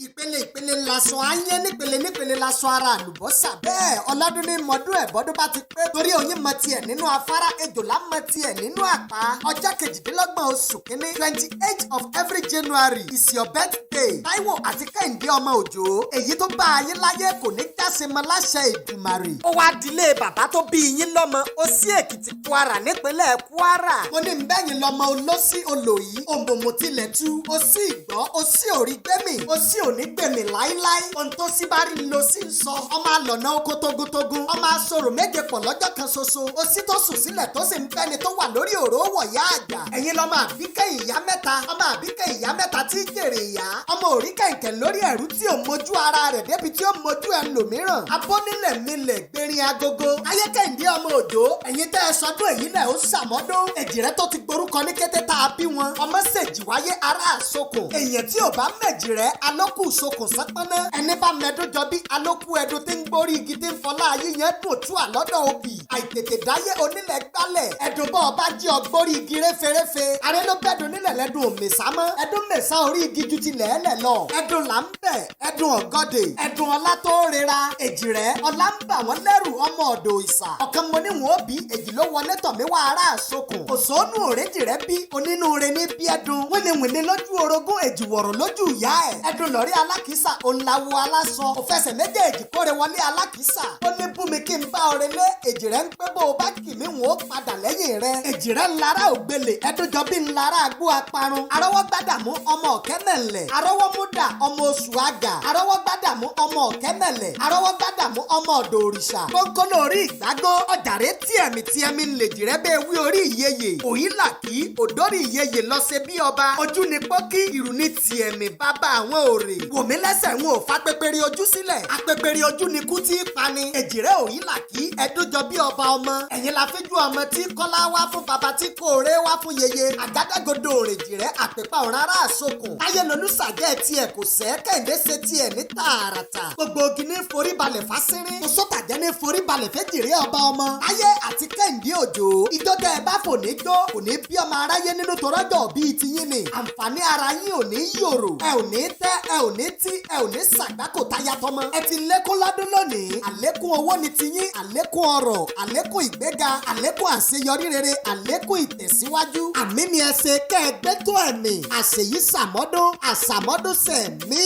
Ìpele ìpele laṣọ ayé, nípele nípele laṣọ ara àlùbọ́sà. Bẹ́ẹ̀ ọlọ́dún ní mọ́dún ẹ̀ bọ́dún bá ti pé, torí oyin mọ tiẹ̀ nínú afárá, ejòlá mọ tiẹ̀ nínú àpá. Ọjọ́ 28 oṣù kínní, 28 of every January is your birthday. Táíwò àti Kẹ́hìndé ọmọ Òjò, èyí tó bá ayé láyé kò ní jáse mọ́ láṣẹ Ìdùmarè. Ó wá dilé bàbá tó bí yín lọ́mọ, ó sí Èkìtì, Kwara, nípínlẹ̀ Kwara. Mo ní bẹ́yìn lọ́mọ olóṣì olòyí, òǹbòmù tilẹ̀ tú, ó sí ìgbọ́, ó sí òrí gbẹ́mì, ó sí òní gbèmí láíláí. Ohun tó sí bá rí ló sì ń sọ. Ọmọ àlọ́nà oko togun-togun, ọmọ asọ̀rọ̀ méje pọ̀ lọ́jọ́ kan ṣoṣo. Ó sì tó sùn sílẹ̀ tó sì ń fẹ́ni tó wà lórí òró wọ̀yá àjà. Ẹ̀yin lọ́mọ àbíkẹ́ ìyá mẹ́ta, ọmọ àbíkẹ́ ìyá mẹ́ta tí jèrè ìyá, ọmọ òrí kẹ̀kẹ́ lórí ẹ̀rú tí ò mójú ara rẹ̀ débi tí ó mójú ẹlòmíràn. Abónílẹ̀ milẹ̀ gbérin agogo. Ayékẹ́hìndé ọmọ Òjò, ẹ̀yin tẹ́ ẹ sọdún èyí lẹ̀ ó ṣàmọ́dún. Èjìrẹ́ tó ti gborúkọ ní kété tá a bí wọn. Ọmọ ṣèjì wáyé ará àsokùn. Èèyàn tí ò bá mẹ̀jì rẹ̀ alókù sokùn sánpọ́nná. Ẹni bá mẹ́dún jọ bí alókù ẹdun tí ń gbórí igi tí ń fọlá yíyan dùn tú àlọ́dọ̀ obì. Àìtètè dáyé onílẹ̀ gbálẹ̀. Ẹdùn bọ́ ọba jí ọgbórí igi réferéfe. Aré ló bẹ́dùn nílẹ̀ lẹ́dùn òmèsámọ́. Ẹdún mèsà orí igi ju ti lẹ́ẹ̀lẹ̀ lọ. Ẹdùn là ń bẹ̀, ẹdùn ọ̀gọ́dẹ̀, ẹdùn ọlá tó rera. Èjì rẹ̀ ọlá ń bà wọ́n lẹ́rù, ọmọ ọ̀dọ̀ ìsà. Ọ̀kan mo ní wọn ó bí, èjì ló wọlé tọ̀ mí wá ará àsokùn. Òṣònú òrèjì rẹ bí onínúure ní bí ẹdùn. Wíníwíní lójú orogún, èjì wọ̀rọ̀ lójú ìyá ẹ̀. Ẹdùn lọ́rí alákìísà, òǹlàwọ̀ aláṣọ. Òfẹsẹ̀ méjèèjì kóre wọlé alákìísà. Ó ní bú mi kí n bá ọrẹ lé. Èjì rẹ ń pé bó o bá kì mí, wọn ó padà lẹ́yìn rẹ. Èjì rẹ ńlára ògbélé, ẹdùnjọ bí ńlára agbó aparun. Arọ́wọ́ gbádàmú ọmọ ọ̀kẹ́mẹ̀lẹ̀. Arọ́wọ́ múdà ọmọ oṣù àgà. Arọ́wọ́ gbádàmú ọmọ ọ̀kẹ́mẹ̀lẹ̀. Arọ́wọ́ gbádàmú ọmọ ọ̀dọ̀ òrìṣà. Kónkóló orí ìgbágó. Ọjàre tíẹ̀mí tíẹ̀mí ń lèjì rẹ bẹ́ẹ̀ wí orí ìyeyè. Òyìnlá kí òdórí ìyeyè lọ ṣe bí ọba. Ojú ni pọ́kí, ìrù ni tìẹ̀mí bàbá àwọn òrè. Wòmí lẹ́sẹ̀ wọn ò fa pépéré ojú sílẹ̀. Apépéré ojú ni kú tí í pani. Èjìrẹ́ òyìnlá kí ẹdúnjọ bí ọba ọmọ. Ẹ̀yin la fíjú ọmọ tí kọ́lá wá fún bàbá tí kòrè wá fún yeye. Àgádágodo òrèjì rẹ àpèpà ọ̀rárá àsokùn. Táyé lolúsàjẹ́ tiẹ̀ kò sẹ́, Kẹ́hìndé ṣe tiẹ̀ ní tààràtà. Gbogbo ogi ní forí balẹ̀ fásírín. Òṣòtàjẹ́ ní forí balẹ̀ fẹ́jìrẹ́ ọba ọmọ. Táyé àti Kẹ́hìndé Òjò. Ijó tẹ́ ẹ bá fò ní jó, kò ní bí ọmọ aráyé nínú torọ́jọ́ bíi tiyín ni. Àǹfààní ara yín ò ní yòrò. Ẹ ò ní tẹ́, ẹ ò ní tí, ẹ ò ní ṣàgbákò táyà tọmọ. Ẹ ti lékún lọ́dún lónìí. Àlékún owó ni tiyín, àlékún ọrọ̀, àlékún ìgbéga, àlékún àṣeyọrí rere, àlékún ìtẹ̀síwájú. Àmì ni ẹ ṣe kẹ́ ẹ gbé tó ẹ̀mí. Àṣèyí ṣàmọ́dún, àṣàmọ́dún sẹ̀mí.